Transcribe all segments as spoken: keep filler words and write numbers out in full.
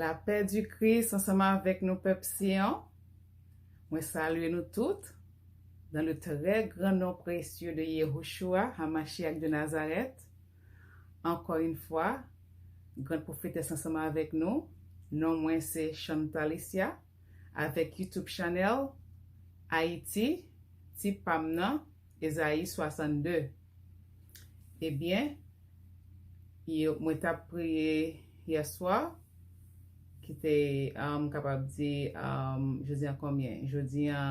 Lapè di Kris ansanm avèk nou, pèp Siyon. Mwen salye nou tout dans le très grand nom précieux de Yahushua Hamashiach de Nazareth. Ankò yon fwa, gran pwofetès ansanm avèk nou. Non mwen se Chantalicia, avèk YouTube channel Ayiti, ti pa m nan, Ezayi swasannde. Ebyen, yo, mwen t ap priye yèswa, ki te, m kapab di, jodi a konbyen? Jodi a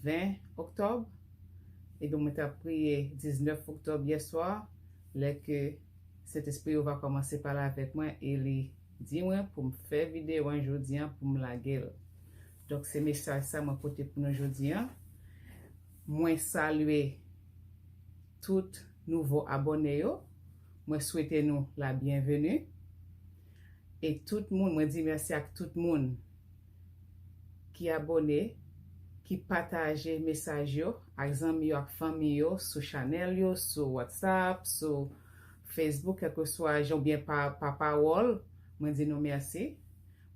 ven oktòb. Ebyen, mwen t ap priye diznèf oktòb yèswa, lè ke Sentespri yo va kòmanse pale avèk mwen e li di mwen pou m fè videyo an jodi an, pou m lage l. Donk, se mesaj sa mwen pote pou nou jodi an. Mwen salye tout nouvo abòne yo. Mwen swete nou la byenveni. E tout moun, mwen di mèsi ak tout moun ki abòne, ki pataje mesaj yo ak zanmi yo, ak fanmi yo, sou chanèl yo, sou WhatsApp, sou Facebook, kèlkeswa jan oubyen pa, pa pawòl. Mwen di nou mèsi.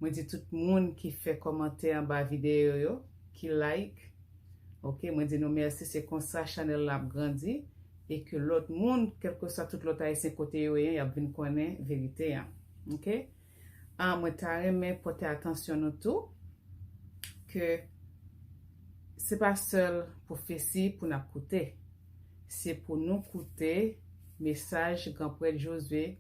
Mwen di tout moun ki fè kòmantè anba videyo yo, ki like. Ok, mwen di nou mèsi, se konsa chanèl la ap grandi e ke lòt moun, kèlkeswa tout lòt Ayisyen kote yo ye, y ap vin konnen verite an. Ok? Ah, mwen ta renmen pote atansyon nou tou ke se pa sèl pwofesi pou n ap koute. Se pou nou koute mesaj Gran Prèt Jozye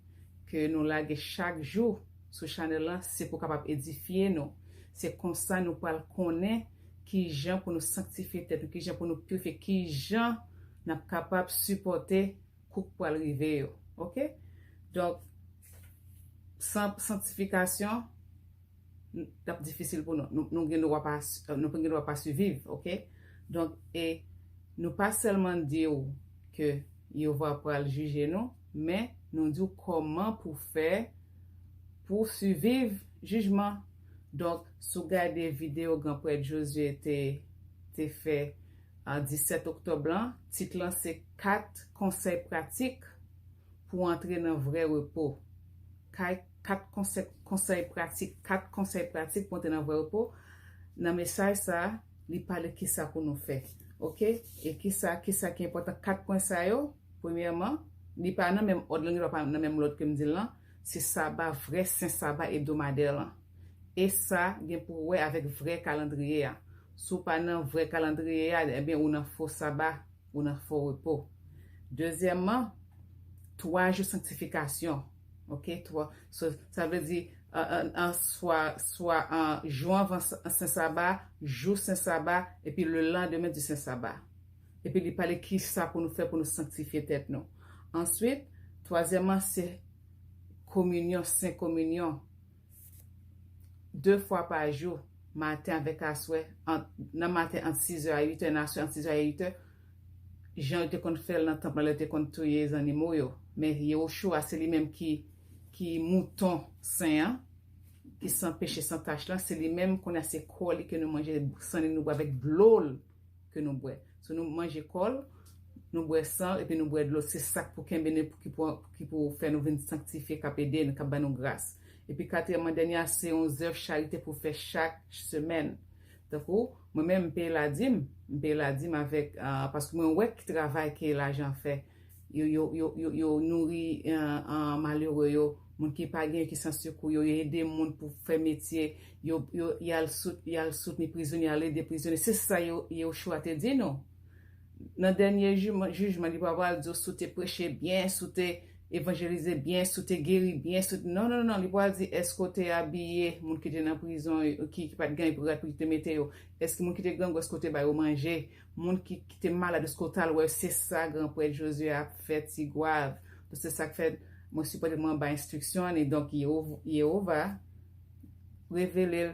ke nou lage chak jou sou chanèl lan, se pou kapab edifye nou. Se konsa nou pral konnen ki jan pou nou sanktifye tèt nou, ki jan pou nou pirifye, ki jan n ap kapab sipòte kou k pral rive yo. Ok? Donk, san sanktifikasyon, l ap difisil pou nou. Nou, nou gen dwa pa, nou gen dwa pa siviv, ok? Donk, e nou pa sèlman di w ke Yehova pral jije nou, men nou di w kòman pou fè pou siviv jijman. Donk, si w gade videyo Gran Prèt Jozye te, te fè a disèt oktòb lan, tit lan se kat konsèy pratik pou antre nan vrè repo. Kay, kat konsèy, konsèy pratik, kat konsèy pratik pou antre nan vrè repo. Nan mesaj sa, li pale kisa pou nou fè. Ok? E kisa, kisa ki enpòtan? Kat pwen sa yo, premyèman, li pa nan menm òd lan, li pa nan menm lòd ke m di l lan. Se saba, vrè sen saba ebdomadè lan. E sa gen pou wè avèk vrè kalandriye a. Si w pa nan vrè kalandriye a, ebyen, ou nan fo saba, ou nan fo repo. Dezyèmman, twa jou sanktifikasyon. Ok? Twa, so, sa vle di, an, an, an, swa, swa an jou anvan s-, Sen Saba, jou Sen Saba, epi le lendemain du Sen Saba. Epi li pale kisa pou nou fè pou nou sanktifye tèt nou. Answit, twazyèmman, se kominyon, sen kominyon. De fwa pa jou, maten avèk aswè, ant, nan maten ant sizè a uitè, nan aswè ant sizè a uitè, jan yo te konn fè l nan tanp lan, lè yo te konn touye zannimo yo. Men Yehoshua, se li menm ki, ki mouton sen an, ki san peche, san tach lan, se li menm kounye a se kò li ke nou manje, san li nou bwè avèk dlo l ke nou bwè. So nou manje kò l, nou bwè san, epi nou bwè dlo. Se sa k pou kenbe nou, ki pou, ki pou fè nou vin sanktifye, k ap ede n, k ap ba nou gras. Epi katriyèm an dènye a, se yon zèv charite pou fè chak semèn. Tankou, mwen menm, m peye ladim, m peye ladim avèk, ah, paske mwen wè ki travay ke lajan fè. Yo, yo, yo, yo, yo nouri, ah, ah, malere yo, moun ki pa gen, ki san sekou yo, yo ede moun pou fè metye, yo, yo, y al sout-, y al soutni prizonye, y al ede prizonye. Se sa yo, Yehoshua te di nou. Nan dènye jijman, jijman, li pa pral di w si w te preche byen, si w te evanjelize byen, si w te geri byen, si w, non, non, non, li pral di èske w te abiye moun ki te nan prizon, ki, ki pa t gen rapid te mete yo, èske moun ki te grangou, èske w te ba yo manje, moun ki, ki te malad, èske w t al wè yo, se sa Gran Prèt Jozye ap fè Tigwav. Donk, se sa k fè mwen sipòte mwen anba enstriksyon li. Donk, Yeho-, Yehova revele l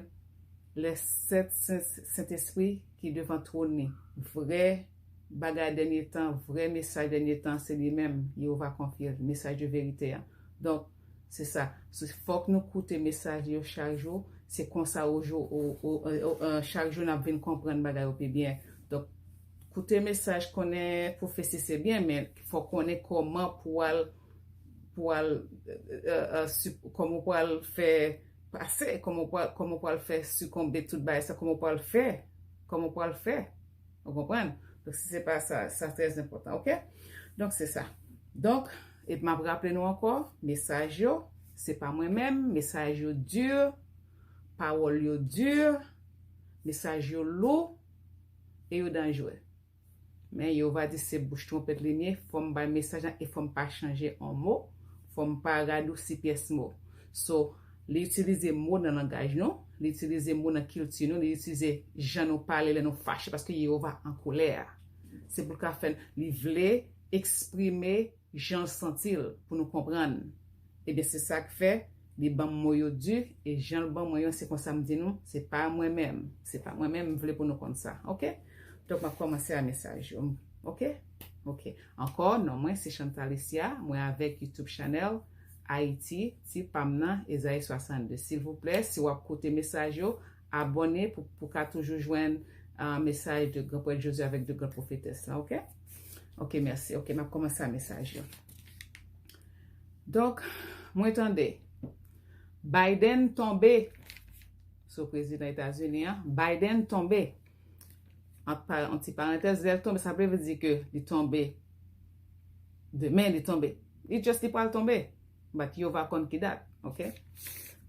lè sèt Sen-, Sentespri ki devan twòn li. Vrè bagay dènye tan, vrè mesaj dènye tan, se li menm, Yehova konfye l, mesaj de verite a. Donk, se sa. Se, fòk nou koute mesaj yo chak jou. Se konsa, o jou, o, o, o, o, chak jou n ap vin konprann bagay yo pi byen. Donk, koute mesaj, konnen pwofesi se byen, men fò konnen kòman pou al, pou al, e, e, e, sup-, kòman pou al fè pase, kòman w pral, kòman w pral fè sikonbe tout bagay sa, kòman w pral fè, kòman w pral fè. Ou konprann? Donk, si se pa sa, sa trè enpòtan, oke? Donk, se sa. Donk, e m ap raple nou ankò, mesaj yo, se pa mwen menm, mesaj yo di, pawòl yo di, mesaj yo lou, e yo danjre. Men Yehova di se bouch twonpèt li m ye, fò m bay mesaj la e fò m pa chanje on mo, fò m pa radousi pyès mo. So, li itilize mo nan langaj nou, li itilize mo nan kilti nou, li itilize jan nou pale lè nou fache, paske Yehova an kolè. Se pou l ka fè n, li vle eksprime jan l santi l pou nou konprann. Ebyen, se sa k fè li ban m mo yo di, e jan l ban mwen yo, se konsa m di nou, se pa mwen menm. Se pa mwen menm, m vle pou nou konn sa, oke? Donk, m ap kòmanse a mesaj yo, oke? Oke. Ankò, non mwen se Chantalicia, mwen avèk YouTube channel Ayiti, ti pa m nan, Ezayi swasannde. Silvouplè, si w ap koute mesaj yo, abòne pou, pou ka toujou jwenn, ah, mesaj de Gran Prèt Josué avèk de Gran Pwofetès la, oke? Oke, mèsi. Oke, m ap kòmanse a mesaj yo. Donk, mwen tande, Biden tonbe. So, prezidan Etazini an, Biden tonbe. Ant pa-, an ti parantèz, lè l tonbe, sa vle di ke li tonbe demen, li tonbe. Li just, li pral tonbe. But Yehova konn ki dat, oke?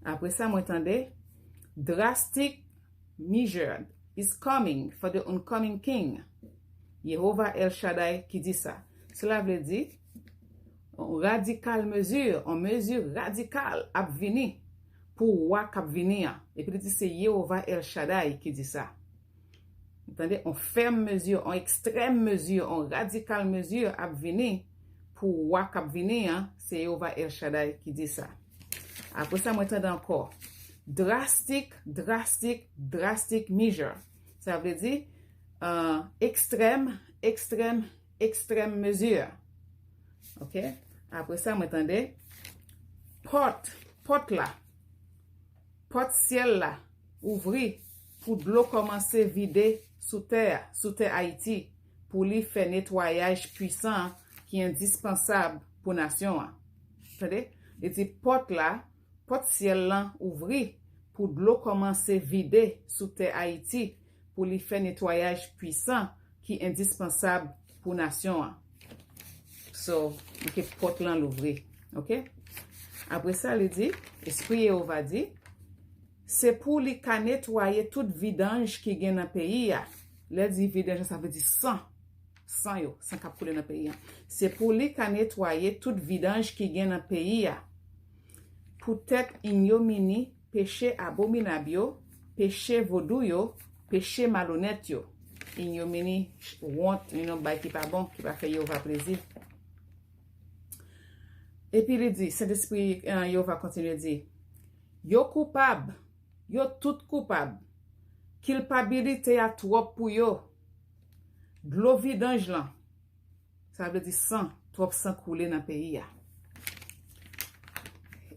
Apre sa, mwen tande, drastic measure is coming for the oncoming king. Yehova El Shaddai ki di sa. Sela vle di, on radikal mezi, on mezi radikal ap vini pou wa k ap vini an. Epi li di se Yehova El Shaddai ki di sa. Tande, on fèm mezi, on ekstrèm mezi, on radikal mezi ap vini pou wa k ap vini an, se Yehova El Shaddai ki di sa. Apre sa, mwen tande ankò, drastic, drastic, drastic measure. Sa vle di, euh, ekstrèm, ekstrèm, ekstrèm mezi. Oke? Apre sa, mwen tande, pòt, pòt la, pòt syèl la ouvri pou dlo kòmanse vide sou tè a, sou tè Ayiti, pou li fè netwayaj pwisan ki endispansab pou nasyon an. Tande? Li di pòt la, pòt syèl lan ouvri pou dlo kòmanse vide sou tè Ayiti, pou li fè netwayaj pwisan ki endispansab pou nasyon an. So, oke, pòt lan louvri. Oke? Apre sa, li di, Espri Yehova di, se pou li ka netwaye tout vidanj ki gen nan peyi a. Lè di vidanj, sa vle di san. San yo, san k ap koule nan peyi a. Se pou li ka netwaye tout vidanj ki gen nan peyi a. Poutèt inyomini, peche abominab yo, peche vodou yo, peche malonèt yo. Inyomini, wont, yon bagay ki pa bon, ki pa fè Yehova plezi. Epi li di, Sentespri, eh, Yehova kontinye di, yo koupab, yo tout koupab. Kilpabilite a twòp pou yo. Dlo vidanj lan, sa vle di san, twòp san koule nan peyi a.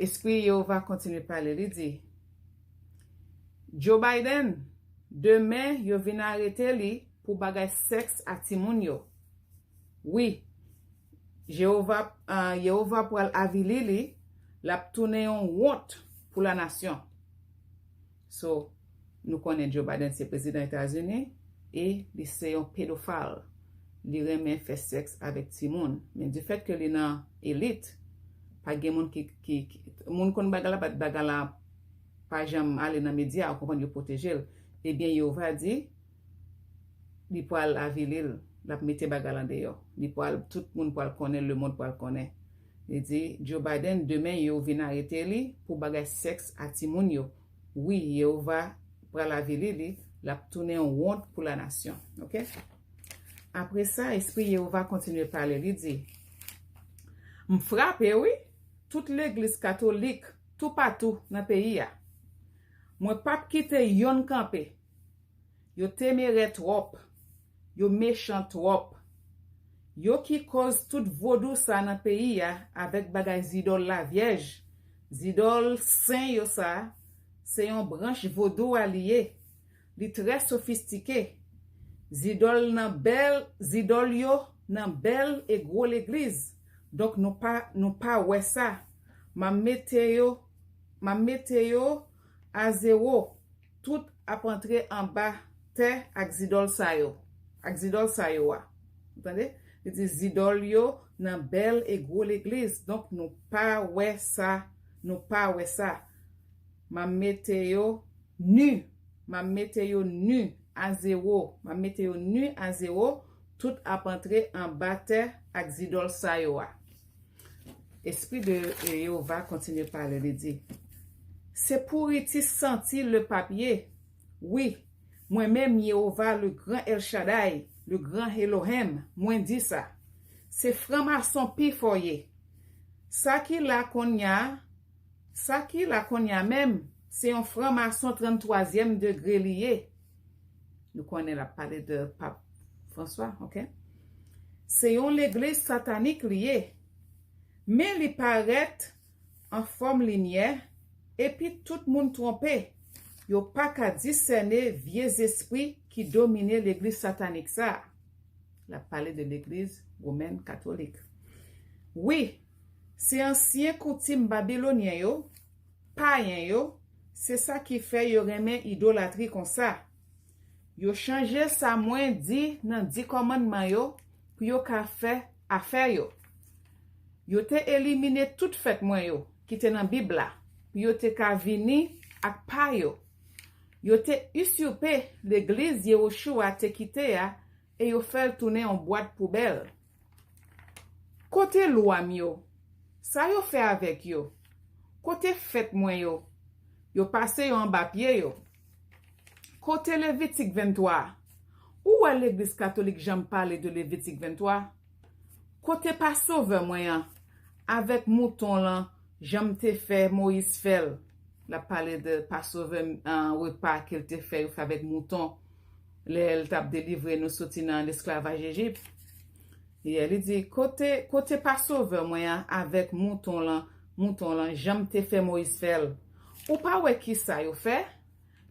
Espri Yehova kontinye pale, li di, Joe Biden, demen yo vin arete li pou bagay sèks a timoun yo. Wi, Jewova, ah, Yehova pral avili li, l ap tounen yon wont pou lanasyon. So, nou konnen Joe Biden se prezidan Etazini e li se yon pedofil. Li renmen fè sèks avèk timoun. Men difèt ke li nan elit, pa gen moun ki, ki, ki moun konn bagay la, but bagay la pa janm ale nan medya, ou konprann, yo pwoteje l. Ebyen, Yehova di, li pral avili l, l ap mete bagay la deyò. Li pral, tout moun pral konnen, lemonn pral konnen. Li di, Joe Biden, demen yo vin arete li pou bagay sèks a timoun yo. Wi, Yehova pral avili li, l ap tounen yon wont pou lanasyon. Oke? Apre sa, Espri Yehova kontinye pale, li di, M frape, wi, tout legliz katolik toupatou nan peyi a. Mwen p ap kite yonn kanpe. Yo temerè twòp. Yo mechan twòp. Yo ki koz tout vodou sa nan peyi a avèk bagay zidòl Lavyèj. Zidòl sen yo sa, se yon branch vodou a li ye. Li trè sofistike. Zidòl nan bèl, zidòl yo nan bèl e gwo legliz. Donk nou pa, nou pa wè sa. M ap mete yo, m ap mete yo a zewo, tout ap antre anba tè ak zidòl sa yo, ak zidòl sa yo a. Ou tande? Li di zidòl yo nan bèl e gwo legliz. Donk, nou pa wè sa, nou pa wè sa. M ap mete yo ni, m ap mete yo ni a zewo, m ap mete yo ni a zewo, tout ap antre anba tè ak zidòl sa yo a. Espri de Yehova kontinye pale, li di, se pouriti santi le papye. Wi, mwen menm Yehova, le gran El Shaddai, le gran Elohim, mwen di sa. Se franmason pi fò ye. Sa ki la konnya, sa ki la konnya menm, se yon franmason tranntwazyèm degre li ye. Nou konnen l ap pale de Pap Franswa, ok? Se yon legliz satanik li ye. Men li parèt an fòm limyè, epi tout moun twonpe. Yo pa ka disène vye zespri ki domine legliz satanik sa a. L ap pale de legliz womèn katolik. Wi, se ansyen koutim babilonyen yo, payen yo, se sa ki fè yo renmen idolatri konsa. Yo chanje sa mwen di nan di kòmandman yo pou yo ka fè afè yo. Yo te elimine tout fèt mwen yo ki te nan Bib la, pou yo te ka vini ak pa yo. Yo te izipe legliz Yehoshua te kite a e yo fè l tounen yon bwat poubèl. Kote lwa m yo? Sa yo fè avèk yo? Kote fèt mwen yo? Yo pase yo anba pye yo. Kote Levitik venntwa a? Ou wè legliz katolik janm pale de Levitik venntwa? Kote Pasovè mwen an avèk mouton lan, jan m te fè Moyiz fè l? L ap pale de Pasovè, an, repa ke l te fè, yo fè avèk mouton, lè l t ap delivre nou soti nan lesklavaj Ejip. Yeah, li di, kote, kote Pasovè mwen an avèk mouton lan, mouton lan, jan m te fè Moyiz fè l? Ou pa wè kisa yo fè?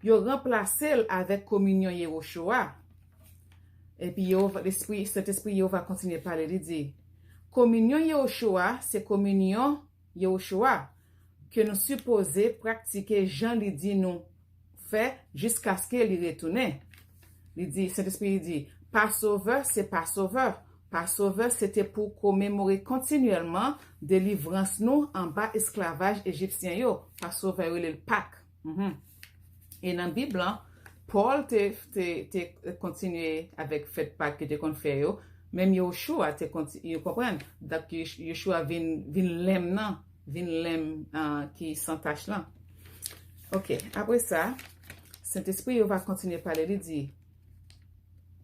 Yo ranplase l avèk kominyon Yehoshua. Epi Yehova, Lespri, Sentespri Yehova kontinye pale, li di, kominyon Yehoshua se kominyon Yehoshua ke nou sipoze pratike jan li di nou fè jiskaske li retounen. Li di, Sentespri li di, Pasovè se Pasovè. Pasovè se te pou komemore kontinyèlman delivrans nou anba esklavaj ejipsyen yo. Pasovè yo rele l Pak. Mhm. E nan Bib lan, Pòl te, te, te kontinye avèk fèt Pak ke te konn fè yo. Menm Yehoshua te konti-, yo konprann. Donk, Yehoshua vin, vin lenm nan, vin lenm, ah, ki san tach lan. Ok, apre sa, Sentespri yo va kontinye pale, li di,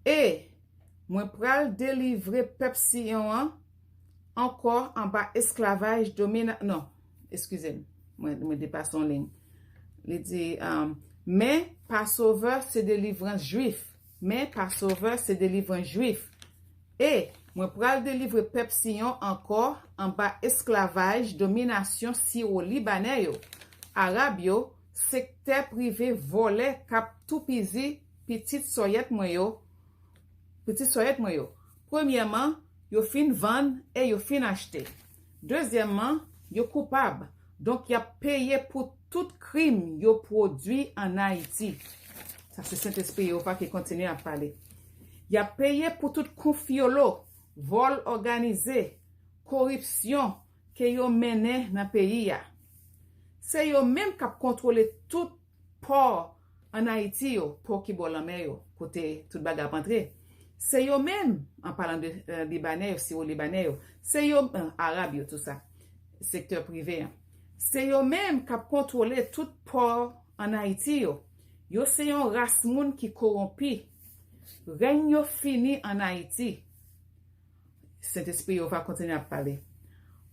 e mwen pral delivre pèp Siyon an ankò anba esklavaj domina-, non, eskize m, mwen, mwen depase yon liy. Li di, um, men Pasovè se delivrans Jwif. Men Pasovè se delivrans Jwif. E mwen pral delivre pèp Siyon ankò anba esklavaj dominasyon Siwo-Libanè yo, Arab yo, sektè prive vòlè k ap toupizi pitit sòyèt mwen yo, pitit sòyèt mwen yo. Premyèman, yo fin vann e yo fin achte. Dezyèmman, yo koupab. Donk, y ap peye pou tout krim yo pwodui ann Ayiti. Sa se Sentespri Yehova ki kontinye ap pale. Y ap peye pou tout konfyolo, vòl òganize, koripsyon ke yo mennen nan peyi a. Se yo menm k ap kontwole tout pò ann Ayiti yo, pò ki bò lanmè yo, kote tout bagay ap antre. Se yo menm, an palan de, eh, Libanè yo, Siwo-Libanè yo, se yo, eh, Arab yo, tou sa, sektè prive an. Se yo menm k ap kontwole tout pò ann Ayiti yo. Yo se yon ras moun ki kowonpi. Rèny yo fini ann Ayiti. Sentespri yo va kontinye ap pale.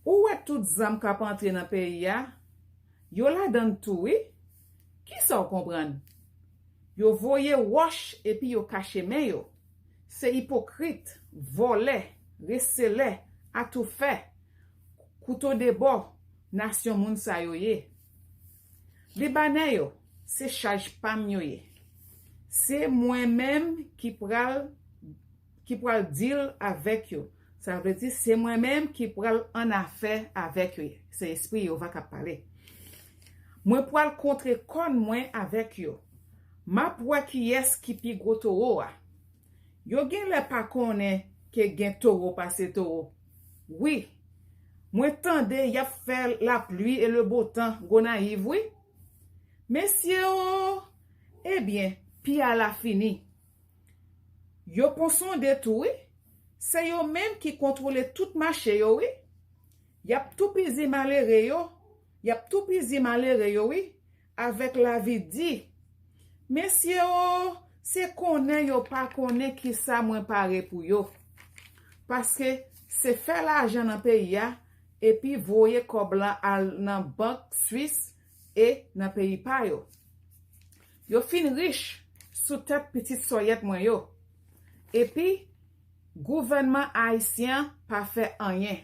Ou wè tout zam k ap antre nan peyi a? Yo ladan l tou, wi. Kisa w konprann? Yo voye wòch epi yo kache men yo. Se ipokrit, vòlè, reselè, atoufè, kouto de bò, nasyon moun sa yo ye. Libanè yo, se chaj pa m yo ye. Se mwen menm ki pral, ki pral deal avèk yo. Sa vle di, se mwen menm ki pral annafè avèk yo. Se espri Yehova k ap pale. Mwen pral kontre kòn mwen avèk yo. M ap wè kiyès ki pi gwo towo a. Yo genlè pa konnen ke gen towo pase towo. Wi, mwen tande y ap fè lapli e le bo tan Gonayiv, wi. Mesye o! Ebyen, pi a la fini. Yo pon sonde tou, wi. Se yo menm ki kontwole tout mache yo, wi. Y ap toupizi malere yo, y ap toupizi malere yo, wi, avèk lavi di. Mesye o, se konnen yo pa konnen kisa mwen pare pou yo. Paske se fè lajan nan peyi a, epi voye kòb lan al nan bank Swis e nan peyi pa yo. Yo fin rich sou tèt pitit sòyèt mwen yo. Epi, gouvènman ayisyen an pa fè anyen.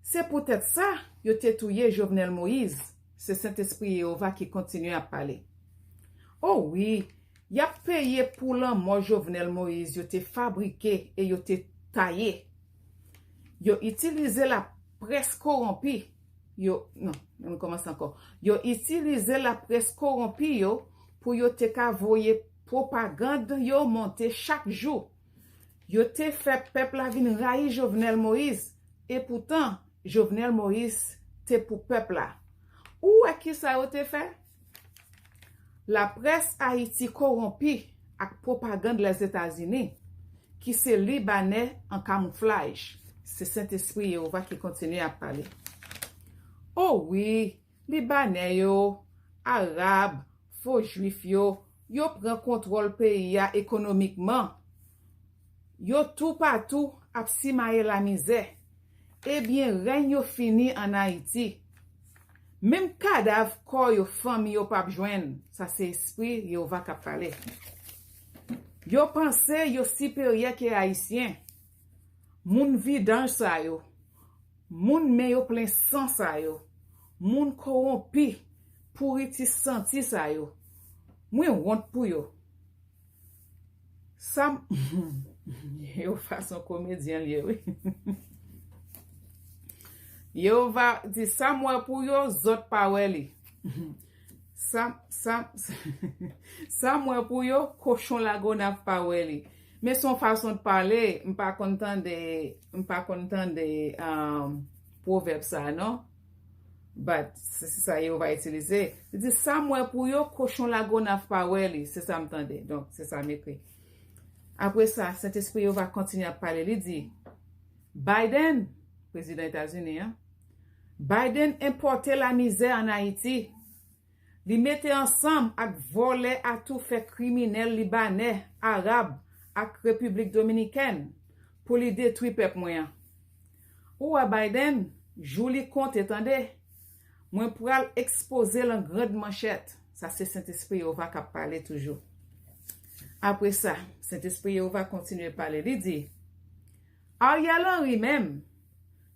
Se poutèt sa yo te touye Jovenel Moïse. Se Sentespri Yehova ki kontinye ap pale. O wi, y ap peye pou lanmò Jovenel Moïse yo te fabrike e yo te taye. Yo itilize laprès kowonpi. Yo, non, nou kòmanse ankò. Yo itilize laprès kowonpi yo pou yo te ka voye pwopagann yo monte chak jou. Yo te fè pèp la vin rayi Jovenel Moïse. Epoutan, Jovenel Moïse te pou pèp la. Ou wè kisa yo te fè? Laprès Ayiti kowonpi ak pwopagann Lèzetazini, ki se Libanè an kamouflaj. Se Sentespri Yehova ki kontinye ap pale. O wi, Libanè yo, Arab, fo Jwif yo, yo pran kontwòl peyi a ekonomikman. Yo toupatou ap simaye lamizè. Ebyen, rèy yo fini ann Ayiti. Menm kadav kò yo fanmi yo p ap jwenn. Sa se espri Yehova k ap pale. Yo panse yo siperyè ke Ayisyen. Moun vidanj sa yo, moun men yo plen san sa yo, moun kowonpi, pouriti santi sa yo. Mwen wont pou yo. Sa m, Yehova se yon komedyen li ye, wi. Yehova di, sa m wè pou yo, zòt pa wè li. Sa, sa, sa m wè pou yo, kochon lagonav pa wè li. Men se yon fason de pale, m pa konn tande, m pa konn tande um, pwovèb sa, non. But, se, se sa Yehova itilize. Li di, sa m wè pou yo, kochon lagonav pa wè li. Se sa m tande. Donk, se sa m ekri. Apre sa, Sentespri Yehova kontinye ap pale. Li di, Biden, prezidan Etazini an, Biden enpòte lamizè ann Ayiti. Li mete ansanm ak vòlè atoufè kriminèl libanè, arab ak Repiblik Dominikèn pou li detwi pèp mwen an. Ou wè Biden, jou li konte tande. Mwen pral ekspoze l an grand manchèt. Sa se Sentespri Yehova k ap pale toujou. Apre sa, Sentespri Yehova kontinye pale. Li di, Ariel Henry menm,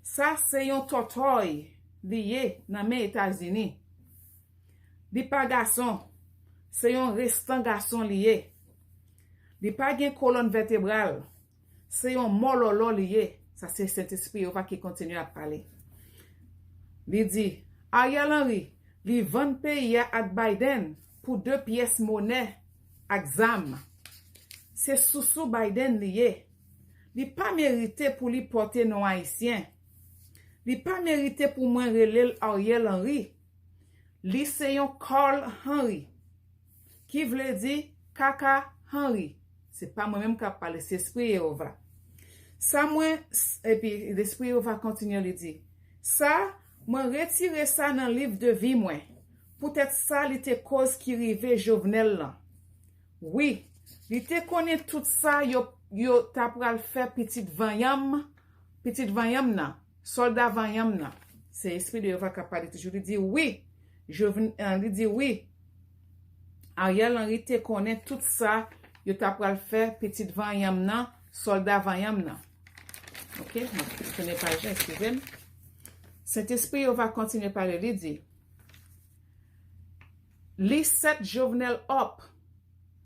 sa se yon tòtòy li ye nan men Etazini. Li pa gason, se yon restan gason li ye. Li pa gen kolòn vètebral, se yon mòlòlò li ye. Sa se Sentespri Yehova ki kontinye ap pale. Li di, Ariel Henry, li vann peyi a ak Biden pou de pyès monè ak zam. Se sousou Biden li ye. Li pa merite pou li pòte non ayisyen. Li pa merite pou mwen rele l Ariel Henry. Li se yon Carl Henry, ki vle di kaka Henry. Se pa mwen menm k ap pale, se Espri Yehova. Sa mwen, epi Lespri Yehova kontinye li di, sa, mwen retire sa nan liv de vi mwen. Poutèt sa li te koz ki rive Jovenel lan. Wi, li te konnen tout sa yo, yo ta pral fè pitit vanyanm, pitit vanyanm nan, sòlda vanyanm nan. Se Espri de Yehova k ap pale toujou. Li di, wi, Joven, eh, li di, wi, Ariel Henry te konnen tout sa yo ta pral fè pitit vanyanm nan, sòlda vanyanm nan. Ok, mwen tounen paj la, eskize m. Sentespri Yehova kontinye pale, li di, li set Jovenel up.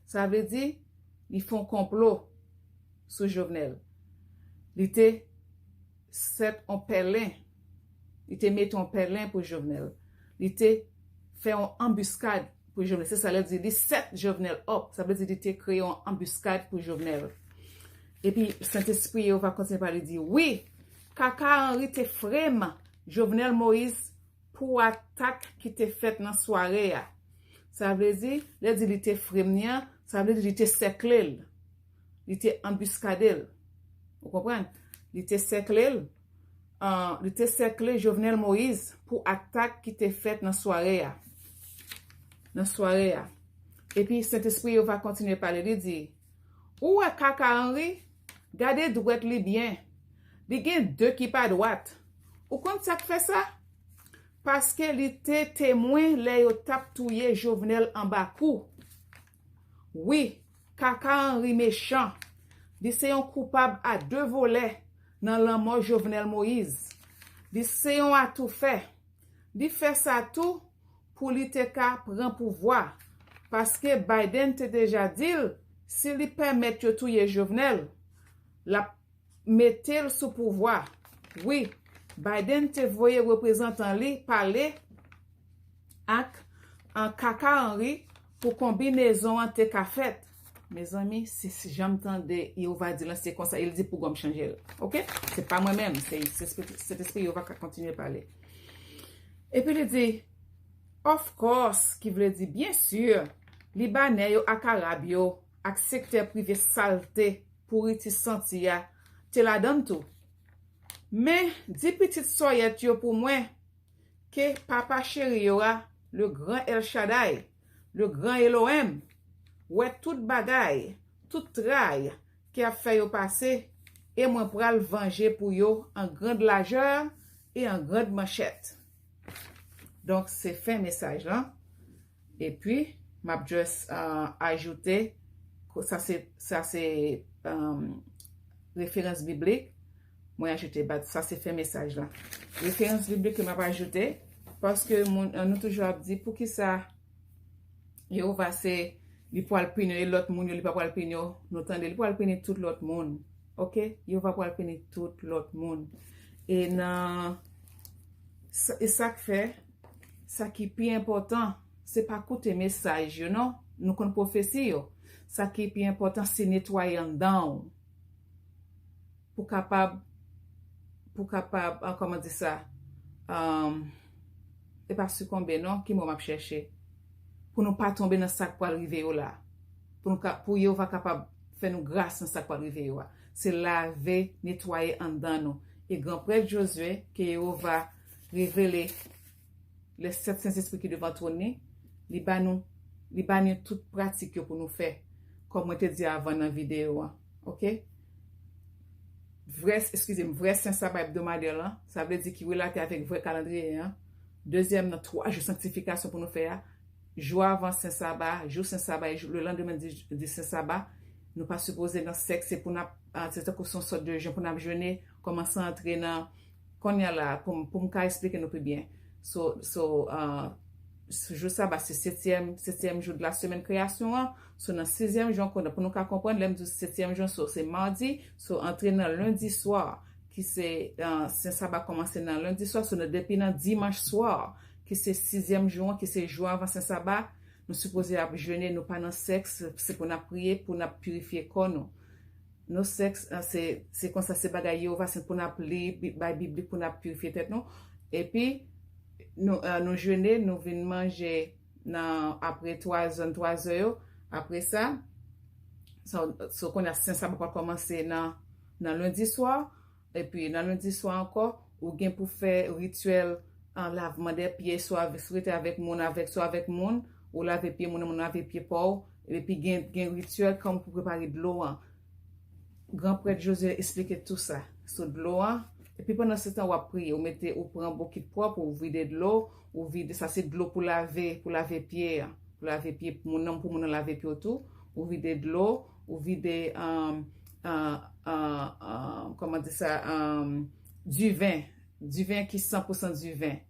Sa vle di, li fè yon konplo sou Jovenel. Li te set yon pèlen. Li te mete yon pèlen pou Jovenel. Li te fè yon anbiskad pou Jovenel. Se sa lè di li set Jovenel up. Sa vle di li te kreye yon anbiskad pou Jovenel. Epi Sentespri Jewova kontinye pale, li di, wi, Kaka Henry te frame Jovenel Moïse pou atak ki te fèt nan sware a. Sa vle di, lè di li te frame li an, sa vle di li te sèkle l. Li te anbiskade l. Ou konprann? Li te sèkle l. Ah, li te sèkle Jovenel Moïse pou atak ki te fèt nan sware a. Nan sware a. Epi Sentespri Jewova kontinye pale, li di, ou wè Kaka Henry? Gade dwèt li byen. Li gen de ki pa dwat. Ou konn sa k fè sa? Paske li te temwen lè yo t ap touye Jovenel anba kou. Wi, Kaka Henry mechan. Li se yon koupab a de volè nan lanmò Jovenel Moïse. Li se yon atoufè. Li fè sa tou pou li te ka pran pouvwa. Paske Biden te deja di l, si li pèmèt yo touye Jovenel, l ap mete l sou pouvwa. Wi, Biden te voye reprezantan li pale ak, an, Kaka Henry pou konbinezon an te ka fèt. Mezanmi, se, se jan m tande Jewova di lan, se konsa, e l di pou gòm chanje l. Oke? Se pa mwen menm, se, se Sentespri Jewova k ap kontinye pale. Epi li di, of course, ki vle di, byen si, Libanè yo ak Arab yo ak sektè prive salte, pouriti santi a, te ladan l tou. Men, di pitit sòyèt yo pou mwen, ke Papa cheri yo a, le gran El Shaddai, le gran Elohim, wè tout bagay, tout tray ke ap fè yo pase, e mwen pral vanje pou yo an grand lajè e an grand manchèt. Donk, se fen mesaj lan. Epi, m ap just, ah, ajoute, ko-, sa se, sa se, um, referans biblik. Mwen ajoute, but sa se fen mesaj lan. Referans biblik ke m ap ajoute, paske moun, nou toujou ap di, poukisa Jewova se, li pral pini yo, e lòt moun yo, li pa pral pini yo. Nou tande, li pral pini tout lòt moun. Oke? Jewova pral pini tout lòt moun. E nan, sa- e sa k fè, sa ki pi enpòtan, se pa koute mesaj yo, non. Nou konn pwofesi yo. Sa ki pi enpòtan, se netwaye anndan w. Pou kapab, pou kapab, ah, kòman di sa? Um, e pa sikonbe, non, ki mo m ap chèche? Pou nou pa tonbe nan sa k pral rive yo la. Pou nou ka, pou Jewova kapab fè nou gras nan sa k pral rive yo a. Se lave, netwaye anndan nou. E gran prèt Jozye, ke Jewova revele, le sèt Sentespri ki devan twòn li, li ba nou, li ba nou tout pratik yo pou nou fè, kòm mwen te di avan nan videyo an. Oke? Vrè, eskize m, vrè Sen Saba ebdomadè lan, sa vle di ki relate avèk vrè kalandriye an. Dezyèm nan twa jou sanktifikasyon pou nou fè a, jou avan Sen Saba, jou Sen Saba e jou, le lendemain di, di Sen Saba, nou pa sipoze nan sèks, se pou n ap, ah, se tankou se yon sòt de jèn pou n ap jene, kòmanse antre nan, kounye a la, pou m, pou m ka esplike nou pi byen. So, so, ah, s- jou Saba, se setyèm, setyèm jou de la semèn kreyasyon an. So, nan sizyèm jou ankò, pou nou ka konprann, lè m di setyèm jou, so, se madi, so, antre nan lendi swa, ki se, ah, Sen Saba kòmanse nan lendi swa, so, nan, depi nan dimanch swa, ki se sizyèm jou an, ki se jou avan Sen Saba, nou sipoze ap jene, nou pa nan sèks, se pou n ap priye, pou n ap pirifye kò nou. No sèks, ah, se, se konsa, se bagay Jewova, se pou n ap li, bi- bay Bib li, pou n ap pirifye tèt nou. Epi, nou, ah, nou jene, nou vin manje nan, apre twa zè, twa zè yo. Apre sa, so, so kounye a Sen Saba pral kòmanse nan, nan lendi swa. Epi nan lendi swa ankò, ou gen pou fè rityèl, ah, lavman dè pye, swa avèk, si w rete avèk moun, avèk, swa avèk moun, ou lave pye moun, moun lave pye pa w. Epi gen, gen rityèl kòm pou prepare dlo an. Gran prèt Jozye esplike tou sa sou dlo an. Epi pandan se tan w ap priye, ou mete, ou pran bokit pwòp, ou vide dlo, ou vide, sa se dlo pou lave, pou lave pye an. Pou lave pye moun nan, pou moun nan lave pye w tou. Ou vide dlo, ou vide, um, uh, uh, uh, kòman di sa, um, diven. Diven ki san pou san diven.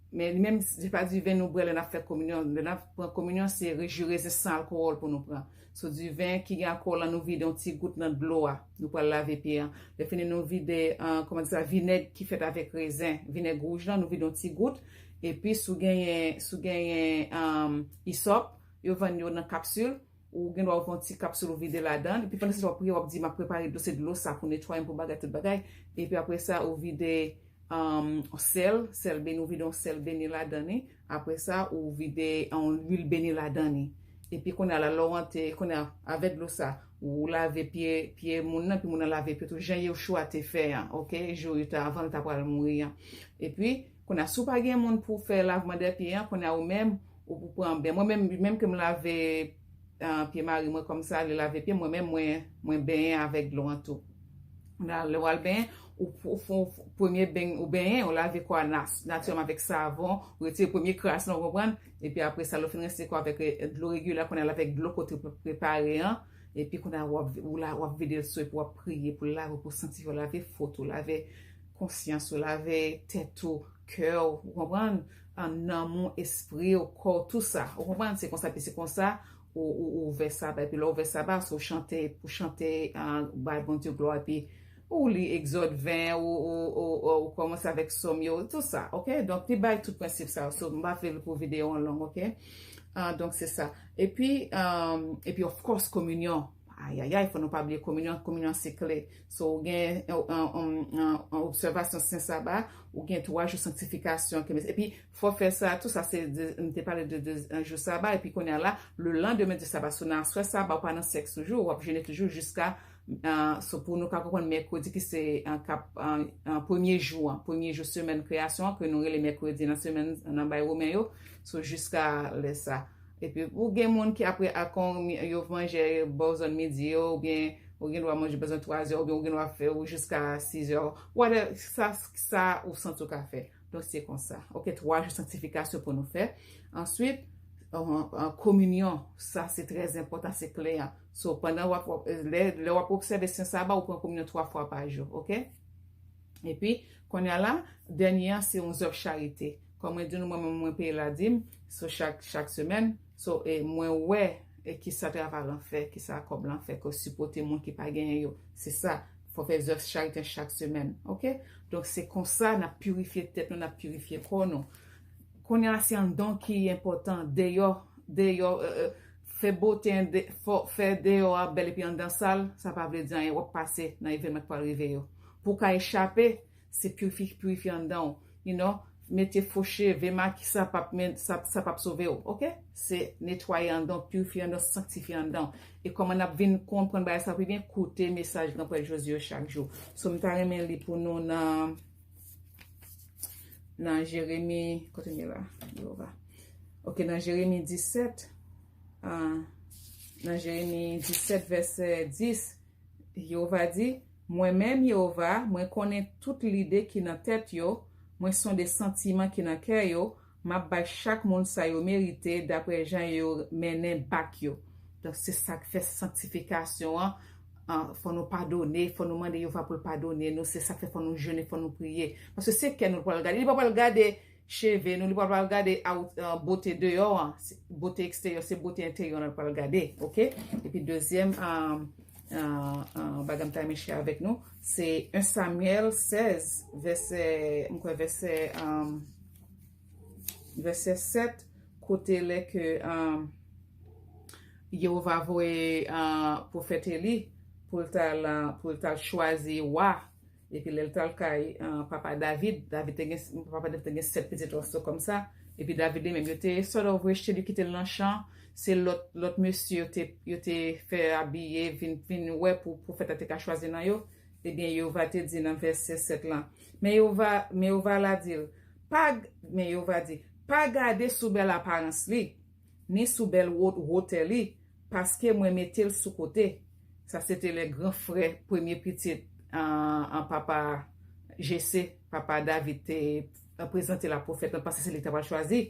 Men li menm, se pa diven nou bwè lè n ap fè kominyon. Lè n ap pran kominyon, se re- ji rezen san alkòl pou nou pran. So, diven ki gen alkòl la, nou vide yon ti gout nan dlo a. Nou pral lave pye an. Lè fini, nou vide, ah, kòman di sa, vinèg ki fèt avèk rezen. Vinèg wouj lan, nou vide yon ti gout. Epi si w genyen, si w genyen um, isòp, yo vann yo nan kapsil, ou gen dwa ou pran ti kapsil ou vide ladan, epi pandan se w ap priye, w ap di, "M ap prepare dlo, se dlo sa pou netwaye m, pou bagay, tout bagay." Epi apre sa, ou vide um, sèl, sèl beni, ou vide yon sèl beni ladan li. Apre sa, ou vide yon lwil beni ladan li. Epi kounye a la, lè w antre, kounye a, avèk dlo sa, ou lave pye, pye moun nan, epi moun nan lave pye tou, jan Yehoshua te fè an, oke? Jou yo te, avan l ta pral mouri an. Epi, kounye a, si w pa gen moun pou fè lavman dè pye an, kounye a, ou menm, ou pou pran bèn. Mwen menm, menm ke m lave uh, pye mari mwen kòmsa, li lave pye mwen, menm mwen, mwen benyen avèk dlo an tou. Lè w al benyen, ou, ou, ou premye benyen, ou benyen, ou lave kò a natirèlman avèk savon, ou retire premye kras lan, ou konprann? Epi apre sa, lè w fin rense kò avèk dlo regilye, kounye a l avèk dlo kote w prepare an, epi kounye a w ap, w ap vide l sou, epi w ap priye pou l lave, pou l sanktifye, w lave fot ou, lave konsyans ou, lave tèt ou, kè w, ou konprann? An nanm ou, espri w, kò w, tou sa. Ou konprann? Se konsa, epi se konsa, ou, ou, ou ouvè saba, epi lè w ouvè saba, se w chante, pou chante, uh, bay Bondye glwa, epi ou li Egzòd ven, ou, ou, ou, ou, ou kòmanse avèk Sòm yo, tou sa, oke? Donk, li bay tout prensip sa yo. So, m pa vle l pou videyo an long, oke? Uh, donk, se sa. Epi, um, epi, of course, kominyon. Ayayay, fò nou pa bliye kominyon. Kominyon se kle. So, ou gen yon obsèvasyon Sen Saba, ou gen twa jou sanktifikasyon. Epi, fò fè sa, tou sa se, m te pale de, de jou Saba, epi kounye a la, le lendemain du Saba, so nan aswè Saba, ou pa nan sèks toujou, w ap jene toujou jiska, uh, so pou nou ka konprann mèkredi ki se an kap, an, an premye jou an, premye jou semèn kreyasyon an, ke nou rele mèkredi nan semèn, nan bay Women yo, so jiska lè sa. Epi ou gen moun ki apre akon yo manje bò zòn midi yo, oubyen ou gen dwa manje bò zòn twa zè, oubyen ou gen dwa fè ou jiska sis zè. Whatever, sa, sa ou santi ou ka fè. Donk se konsa. Oke, twa jou sanktifikasyon pou nou fè. Answit, kominyon, sa se trè enpòtan, se kle an. So, pandan w ap, lè, lè w ap obsève Sen Saba, ou pran kominyon twa fwa pa jou, oke? Epi, kounye a la, dènye an, se yon zèv charite. Kòm mwen di nou, mwen menm, mwen peye ladim, so chak, chak semèn. So, e mwen wè, e kisa travay lan fè, kisa kòb lan fè, ke w sipòte moun ki pa genyen yo. Se sa, fò fè zèv charite chak semèn, oke? Donk, se konsa n ap pirifye tèt nou, n ap pirifye kò nou. Kounye a la, se anndan ki enpòtan, deyò, deyò, e, e, fè bote, fè deyò a bèl epi anndan sal, sa pa vle di anyen, w ap pase nan evènman k pral rive yo. Pou w ka echape, se pirifye, pirifye anndan w, you know, mete fo cheve, makiyaj, sa p ap, sa, sa p ap sove w, oke? Se netwaye anndan w, pirifye anndan w, sanktifye anndan w. E kòman n ap vin konprann bagay sa pi byen? Koute mesaj Gran Prèt Josué yo chak jou. So, m ta renmen li pou nou nan, nan Jeremi, kote m ye la? Jewova. Oke, nan Jeremi disèt, ah, nan Jeremi disèt, vèsè dis, Jewova di, Mwen menm, Jewova, mwen konnen tout lide ki nan tèt yo, mwen sonde santiman ki nan kè yo, m ap bay chak moun sa yo merite dapre jan yo mennen bak yo. Donk, se sa k fè sanktifikasyon an, an, fò nou padone, fò nou mande Jewova pou l padone nou, se sa k fè fò nou jene, fò nou priye. Paske se kè nou l pral gade, li pa pral gade cheve nou, li pa pral gade bote deyò an, bote eksteryè, se bote enteryè an l pral gade, oke? Epi dezyèm, um, uh, uh, bagay m ta renmen share avèk nou, se en Samyèl sèz, vèsè, m kwè vèsè, um, vèsè sèt, kote lè ke, um, Jewova voye, uh, pwofèt Eli pou l t al, uh, pou l t al chwazi wa. Epi lè l t al kay, uh, papa David, David te gen, papa David te gen sèt pitit oso kòmsa. Epi David li menm, yo te sort of rejte li, kite l nan chan. Se lòt, lòt mesye yo te, yo te fè abiye, vin, vin wè pou pwofèt la te ka chwazi nan yo. Ebyen, Jewova te di nan vèsè sèt lan, men Jewova, men Jewova la di l, pa, men Jewova di, pa gade sou bèl aparans li, ni sou bèl wo-, wotè li, paske mwen mete l sou kote. Sa se te lè gran frè premye pitit an, an papa Jese, papa David te prezante l a pwofèt lan, paske se li ki ta pral chwazi.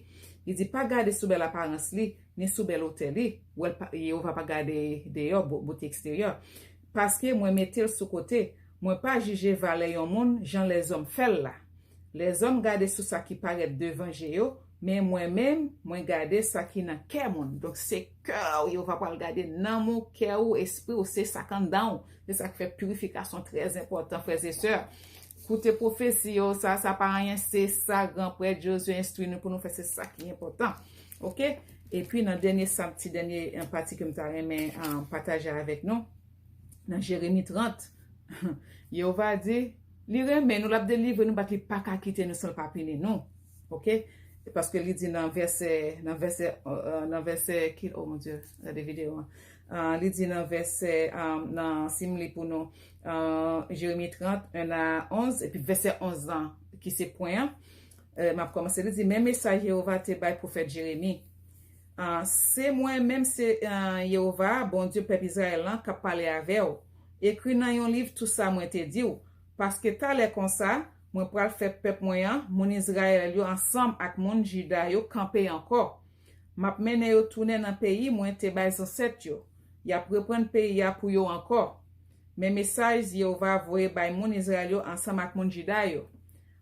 Li di, pa gade sou bèl aparans li, ni sou bèl wotè li. Wè l pa, Jewova pa gade deyò, bo-, bote eksteryè. Paske mwen mete l sou kote, mwen pa jije valè yon moun jan lèzòm fè l la. Lèzòm gade sou sa ki parèt devan je yo, men mwen menm, mwen gade sa ki nan kè moun. Donk, se kè w Jewova pral gade, nanm ou, kè ou, espri w, se sa k anndan w. Se sa k fè pirifikasyon trè enpòtan, frè e sè. Koute pwofesi yo, sa, sa pa anyen, se sa gran prèt Jozye enstwi nou pou nou fè, se sa ki enpòtan. Oke? Epi nan dènye sa, ti dènye, eh, pati ke m ta renmen, ah, pataje avèk nou, nan Jeremi trant, Jewova di, li renmen nou, l ap delivre nou, bat li pa ka kite nou san l pa pini nou. Oke? Paske li di nan vèsè, nan vèsè, euh, nan vèsè ki, oh mon Dieu, gade videyo an. Ah, li di nan vèsè, ah, nan, si m li pou nou, ah, Jeremi trant, en a onz, epi vèsè onz lan, ki se pwen an, eh, m ap kòmanse, li di, men mesaj Jewova te bay pwofèt Jeremi. Ah, se mwen menm, se, ah, Jewova, Bondye pèp Izrayèl lan, k ap pale avè w. Ekri nan yon liv tou sa mwen te di w, paske talè konsa, mwen pral fè pèp mwen an, moun Izrayèl yo, ansanm ak moun Jida yo, kanpe ankò. M ap mennen yo tounen nan peyi mwen te bay zansèt yo. Y ap reprann peyi a pou yo ankò. Men mesaj Jewova voye bay moun Izrayèl yo ansanm ak moun Jida yo.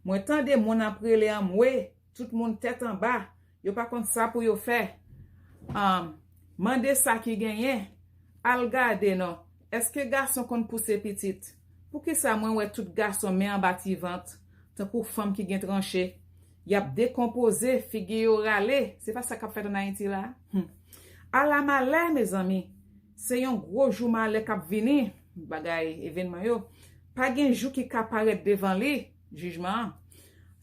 Mwen tande moun ap rele anmwe, tout moun tèt anba, yo pa konn sa pou yo fè. Ann, mande sa ki genyen, al gade non, èske gason konn pouse pitit? Poukisa mwen wè tout gason men anba ti vant, tankou fanm ki gen tranche? Y ap dekonpoze, figi yo rale. Se pa sa k ap fèt ann Ayiti la? Hmm. Ala malè, mezanmi! Se yon gwo jou malè k ap vini, bagay, evènman yo. Pa gen jou ki ka parèt devan li, jijman an.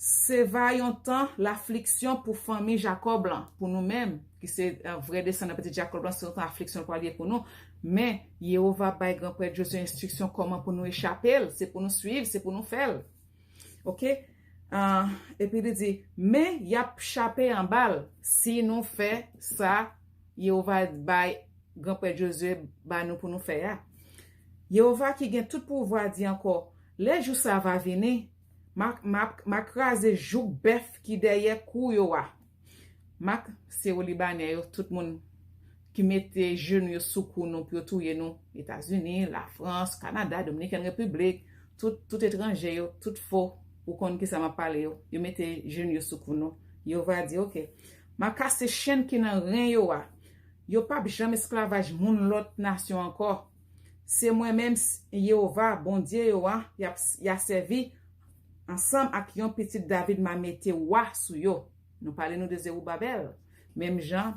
Se va yon tan lafliksyon pou fanmi Jakòb lan, pou nou menm, ki se, eh, vrè desandan pitit Jakòb lan, se yon tan afliksyon l pral ye pou nou. Men, Jewova bay gran prèt Jozye enstriksyon kòman pou nou echape l, se pou nou swiv, se pou nou fè l. Oke? Ah, epi li di, men y ap chape anba l si nou fè sa Jewova bay, gran prèt Jozye ba nou pou nou fè a. Jewova ki gen tout pouvwa di ankò, lè jou sa va vini, m a, m a, m a kraze jouk bèf ki dèyè kou yo a. M a, se yo Libanè yo, tout moun ki mete jenou yo sou kou nou pou yo touye nou, Etazini, Lafrans, Kanada, Dominikèn Repiblik, tout, tout etranje yo, tout fo, ou konn kisa m ap pale yo, yo mete jenou yo sou kou nou. Jewova di, oke, m a kase chenn ki nan ren yo a. Yo p ap janm esklavaj moun lòt nasyon ankò. Se mwen menm, s-, Jewova, Bondye yo a, y ap, y a sèvi ansanm ak yon pitit David m a mete wa sou yo. Nou pale nou de Zewobabèl. Menm jan,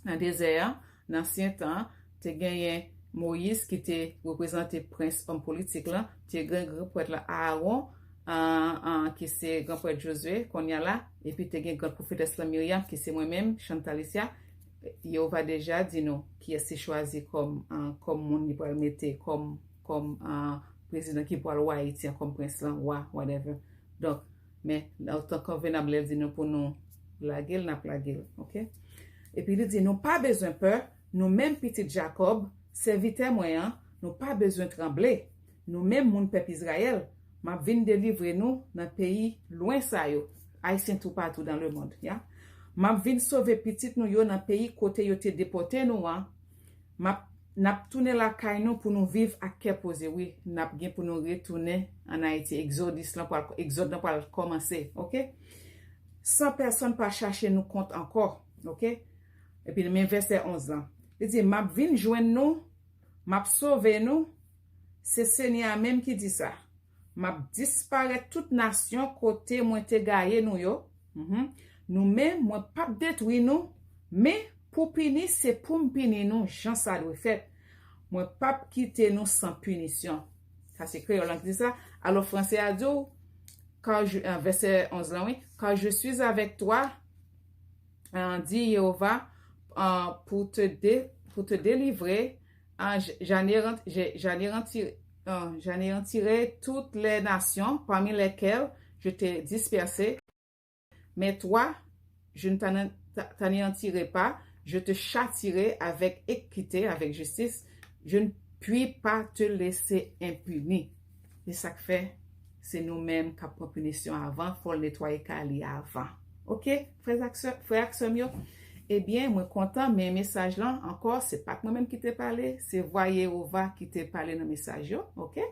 nan dezè an, nan ansyen tan, te genyen Moyiz ki te reprezante prens òm politik lan, te gen gran prèt la Aawon, an, an, ki se gran prèt Jozye, kounye a la, epi te gen gran pwofetès lan Miryam, ki se mwen menm, Chantal Isia, Jewova deja di nou kiyès li chwazi kòm, an, kòm moun li pral mete kòm, kòm, an, prezidan ki pral wa Ayiti an, kòm prens lan, wa, whatever. Donk, men, otan konvenab lè l di nou pou nou lage l, n ap lage l, oke? Epi li di, nou pa bezwen pè, nou menm pitit Jakòb, sèvitè mwen an, nou pa bezwen tranble. Nou menm moun pèp Izrayèl, m ap vin delivre nou nan peyi lwen sa yo, Ayisyen toupatou dans le monde, ya. M ap vin sove pitit nou yo nan peyi kote yo te depòte nou an. M ap, n ap tounen lakay nou pou nou viv ak kè poze, wi. N ap gen pou nou retounen ann Ayiti, egzodis lan pral, egzòd lan pral kòmanse, oke? San pèsonn pa chache nou kont ankò, oke? Epi men vèsè onz lan. Li di, m ap vin jwenn nou, m ap sove nou, se Senyè a menm ki di sa. M ap disparèt tout nasyon kote mwen te gaye nou yo. Mhm. Nou menm, mwen p ap detwi nou, men pou pini, se pou m pini nou jan sa dwe fèt. Mwen p ap kite nou san pinisyon. Sa se kreyòl lan ki di sa. Alò, franse a di w, car je, euh, vèsè onz lan, wi, car je suis avec toi, euh, dit Jéhovah, euh, pour te dé-, pour te délivrer, euh, j-, j'anéant-, j'ai, j'anéanti-, euh, j'anéantirai toutes les nations parmi lesquelles je t'ai dispersé. Mais toi, je ne t'ané-, t'a-, t'anéantirai pas, je te châtierai avec équité, avec justice, je ne puis pas te laisser impuni. E sa k fè, se nou menm k ap pran pinisyon avan, fò l netwaye kay li avan. Oke, frè ak sè, frè ak sè m yo? Ebyen, mwen kontan, men mesaj lan, ankò, se pa t mwen menm ki te pale, se vwa Jewova ki te pale nan mesaj yo, oke?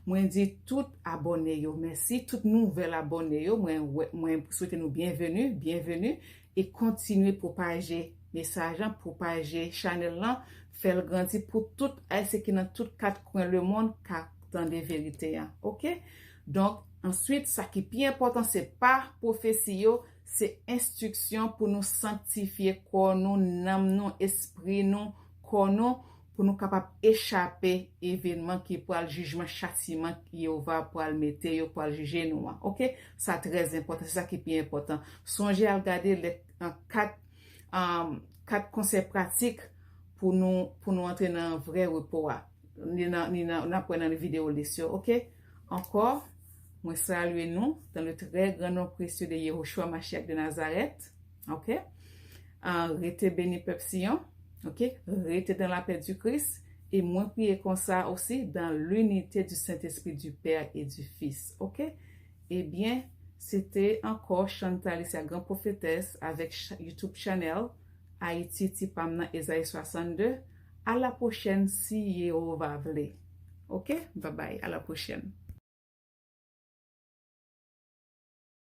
Mwen di tout abòne yo mèsi, tout nouvèl abòne yo, mwen wè, mwen swete nou byenveni, byenveni, e kontinye pwopaje mesaj lan, pwopaje chanèl lan, fè l grandi pou tout Ayisyen ki nan tout kat kwen lemonn ka tande verite a, oke? Donk, Answit, sa ki pi enpòtan, se pa pwofesi yo, se enstriksyon pou nou sanktifye kò nou, nanm nou, espri nou, kò nou, pou nou kapab echape evenman ki pral jijman, chatiman Jewova pral mete yo, pral jije nou an. Oke? Sa trè enpòtan, se sa ki pi enpòtan. Sonje al gade lèt an kat, um, kat konsèy pratik pou nou, pou nou antre nan vrè repo a. Ni nan, ni nan, n ap wè nan videyo lis yo, oke? Ankò, mwen salye nou dans le très grand nom précieux de Yehoshua Mashiach de Nazareth, oke? Ah, rete beni pèp Siyon, oke? Rete dans la paix du Christ, e mwen priye konsa osi dans l'unité du Saint-Esprit du Père et du Fils, oke? Ebyen, se te ankò Chantal Alicia, Gran Pwofetès, avèk cha-, YouTube channel Ayiti Ti Pam nan Ezayi swasannde. A la pwochèn, si Jewova vle. Oke? Babay, a la pwochèn.